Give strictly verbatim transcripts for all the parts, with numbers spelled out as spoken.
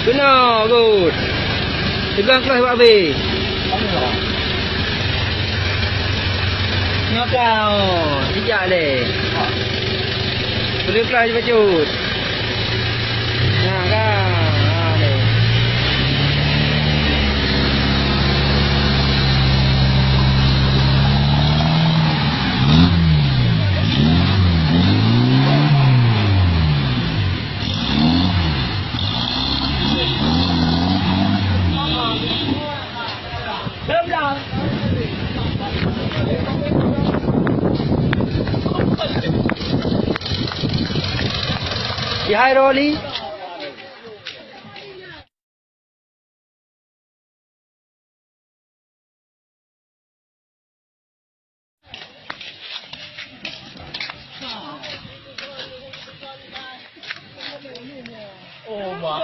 Keunoe, good. Teugah keulaih bak abéh. Nyoe ka, oh, sijak lé. Peuleueh keulaih bacut. Nah, ka. Ha, lé. Di hai Roli. Oh, mak.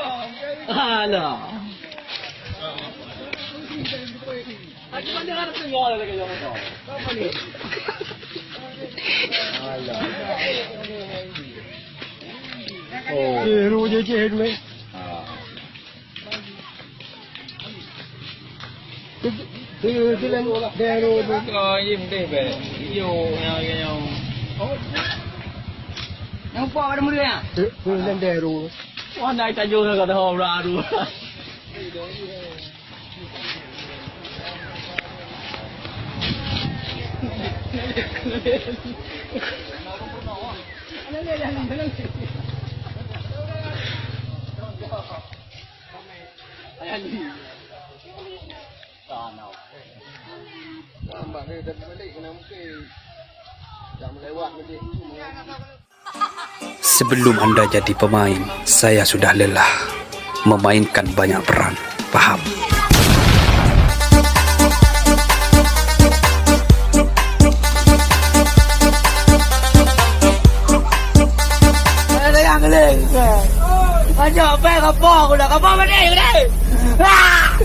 Alah. Alah. Oh. Eh, ru je, je, ru, eh. Ah. Nyang upah pada murid, ya? Wah, naik tajur ke kata orang baru. Sebelum anda jadi pemain, saya sudah lelah memainkan banyak peran. Paham? Ada yang ngeling. Banyak bang apa aku nak apa mana ni? Ah!